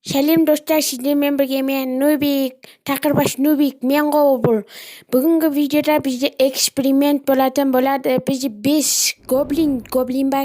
Сәлем, достар! Сіздермен бірге мен, Нубик, Тақырбас Нубик мен ғой бұл. Бүгінгі видеода бізде эксперимент болатын болады. Бізде бес гоблин, гоблин ба,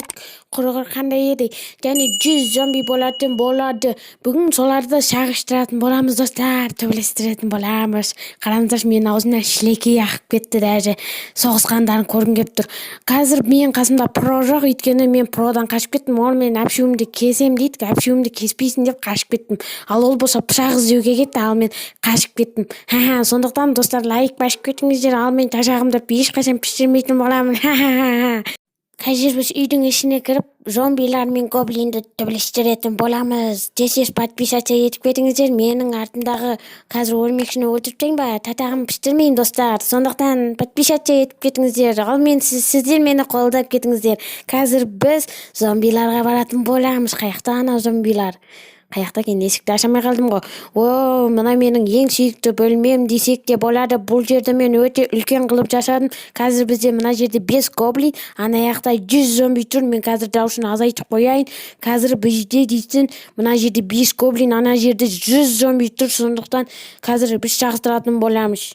құрғыр қандай еді, және 100 зомби болатын болады. Бүгін соларды шағыштыратын боламыз, достар, төбелестіретін боламыз. Қараңыздаршы, менің аузымнан шілекей ағып кетті, даже соғысқандарын көргім келіп тұр. Қазір менің қасымда про жоқ, өйткені мен продан қашып кеттім. Ол менің әпшуімді кесем дейді, әпшуімді кеспейсің деп қашып кеттім. Ал ол болса пышақ іздеуге кетті, ал мен қашып кеттім. Ха, сондықтан, достар, лайк басып кетіңіздер. Ал мен тажағымды ешқашан піштірмейтін боламын. Ха. Қазір біз үйдің ішіне кіріп, зомбилар мен гоблинді төбелестіретін боламыз. Тез тез подписаться етіп кетіңіздер. Менің артымдағы қазір өрмекшіні өлтіріп тастайын ба, татағын піштірмейін, достар. Сондықтан подписаться етіп кетіңіздер. Ал мен сіздер мені қолдап кетіңіздер. Қазір біз зомбиларға баратын боламыз. Қаяқта ана зомбилар, қаяқта екен? Есікті аша алмай қалдым ғой. О, мына менің ең сүйікті бөлмем десек те болады. Бұл жерді мен өте үлкен қылып жасадым. Қазір бізде мына жерде бес гоблин, ана жақта 100 зомби тұр. Мен қазір дауысын азайтып қояйын. Қазір бізде дейтін мына жерде бес гоблин, ана жерде 100 зомби тұр. Сондықтан қазір біз шағыстыратын боламыз.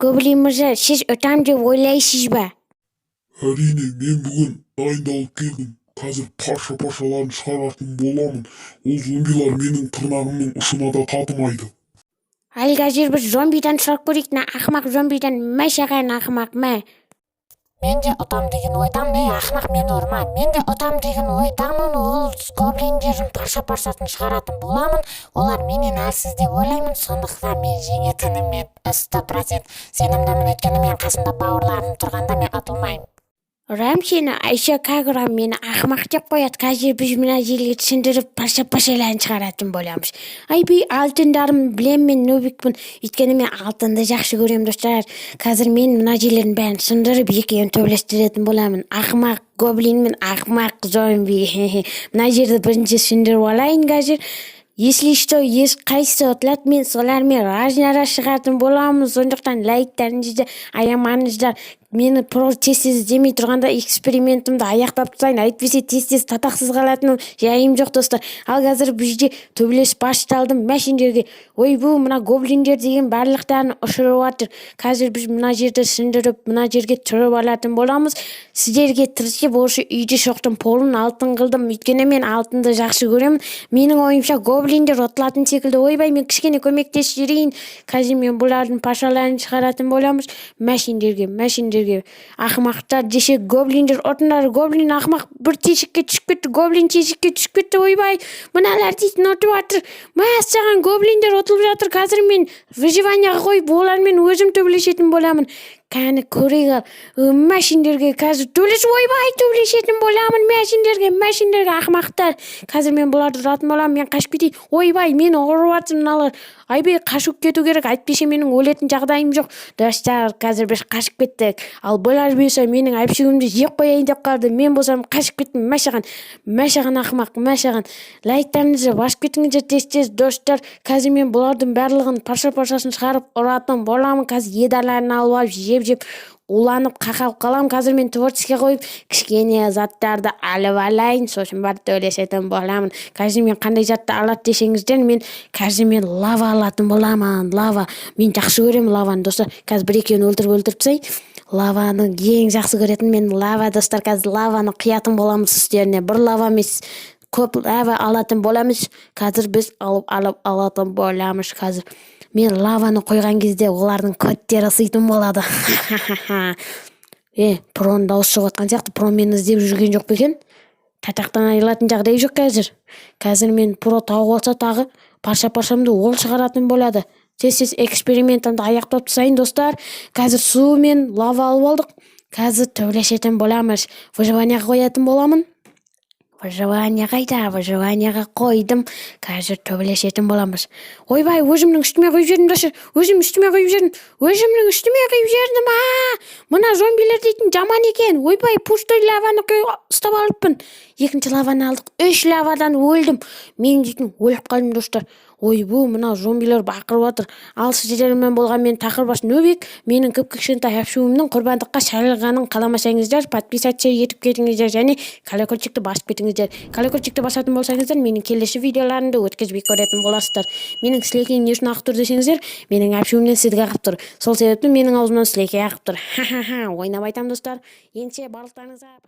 Гоблин мырза, сіз ұтам деп ойлайсыз ба? Әрине, мен бүгін дайындалып келдім. Қазір парша-паршаларын шығаратын боламын. Ол зомбилар менің тырнағымның ұшына да татымайды. Ал қазір біз зомбидан сұрап көрейік, мына ақымақ зомбидан. Мә саған, ақымақ, мә! Мен де ұтам деген ойдамын. Ей, ақымақ, мені ұрма! Мен де ұтам деген ойдамын. Ол гоблиндердің парша-паршасын шығаратын боламын. Олар менен әлсіз деп ойлаймын, сондықтан мен жеңетініме 100% сенімдімін, өйткені мен қасымда бауырларым тұрғанда, мен ұтылмаймын. Ұрам сені, Айша, как ұрам? Мені ақымақ деп қояды. Қазір біз мына жерге түсіндіріп, парша паршаларын шығаратын боламыз. Айбей, алтындарым! Білем, мен нубикпін, өйткені мен алтынды жақсы көремін, достар. Қазір мен мына жерлердің бәрін сындырып, екеуін төбелестіретін боламын, ақымақ гоблин мен ақымақ зомби. Мына жерді бірінші сындырып алайын. Қазір, если что, ешқайсысы ұтылады, мен солармен разнара шығатын боламын. Сондықтан лайктарыңызды аямаңыздар. Мені про тез тез іздемей тұрғанда, экспериментімді аяқтап тастайын, әйтпесе тез тез татақсыз қалатын жайым жоқ, достар. Ал қазір бізде төбелес басталды. Мә сендерге! Ойбу, мына гоблиндер деген барлықтарын ұшырып жатыр. Қазір біз мына жерді сындырып, мына жерге тұрып алатын боламыз. Сіздерге тырысып, осы үйді соқтым, полын алтын қылдым, өйткені мен алтынды жақсы көремін. Менің ойымша, гоблиндер ұтылатын секілді. Ойбай, мен кішкене көмектесіп жіберейін. Қазір мен бұлардың пашаларын шығаратын боламыз. Мә сендерге, мә сендерге, ақымақтар десе, гоблиндер ұтыңдар! Гоблин ақымақ бір тесікке түсіп кетті, гоблин тесікке түсіп кетті. Ойбай, мыналар дейтін ұтып жатыр. Мәссаған, гоблиндер ұтылып жатыр. Қазір мен выживание ға қойып, олармен өзім төбелесетін боламын. Кәні, көрейік. Ал мә сендерге! Қазір төбелес, ойбай, төбелесетін боламын. Мә сендерге, мә сендерге, ақымақтар! Қазір мен бұларды ұратын боламын. Мен қашып кетейін. Ойбай, мені ұрып жатыр мыналар. Айбей, қашып кету керек, әйтпесе менің өлетін жағдайым жоқ. Достар, қазір біз қашып кеттік. Ал бұлар болса менің әпшігімді жеп қояйын деп қалды. Мен болсам қашып кеттім. Мә саған, мә саған, ақымақ, мә саған! Лайктарыңызды басып кетіңіздер тез тез, достар. Қазір мен бұлардың барлығын парша паршасын шығарып ұратын боламын. Қазір еда ларын алып алып, жеп жеп, уланып, қақалып қаламын. Қазір мен творческий қойып, кішкене заттарды алып алайын, сосын барып төбелесетін боламын. Қазір мен қандай затты алады десеңіздер, мен қазір мен лава алатын боламын. Лава, мен жақсы көремін лаваны, достар. Қазір бір екеуін өлтіріп өлтіріп тастайын. Лаваны ең жақсы көретін мен лава, достар. Қазір лаваны құятын боламыз үстеріне. Бір лава емес, көп лава алатын боламыз. Қазір біз алып алып алатын боламыз. Қазір мен лаваны құйған кезде олардың көттері ыситын болады. Е, проның дауысы шығып жатқан сияқты. Про мені іздеп жүрген жоқ па екен? Татақтан айырылатын жағдай жоқ қазір. Қазір мен про тауып алса, тағы парша паршамды ол шығаратын болады. Тез тез экспериментімді аяқтап тастайын, достар. Қазір су мен лава алып алдық. Қазір төбелесетін боламыз. Выживание ға қоятын боламын. Выживание қайда? Выживание ға қойдым. Қазір төбелесетін боламыз. Ойбай, өзімнің үстіме құйып жібердім, достар. Өзім үстіме құйып жібердім, өзімнің үстіме құйып жібердім. А, мына зомбилер дейтін жаман екен. Ойбай, пустой лаваны ұстап алыппын. Екінші лаваны алдық. Үш лавадан өлдім мен дейтін, өліп қалдым, достар. Ойбу, мына зомбилер бақырып жатыр. Ал сіздермен болған мен, Тақырбас Нубик. Менің кіп кішкентай әпшуімнің құрбандыққа шалынғанын қаламасаңыздар, подписаться етіп кетіңіздер және колокольчик ті басып кетіңіздер. кетіңіздер. Колокольчикті басатын болсаңыздар, менің келесі видеоларымды өткізбей көретін боласыздар. Менің сілекейім не үшін ағып тұр десеңіздер, менің әпшуімнен сідік ағып тұр. Сол себепті менің аузымнан сілекей ағып тұр. Ха-ха-ха, ойнап айтамын, достар. Ендеше, барлықтарыңызға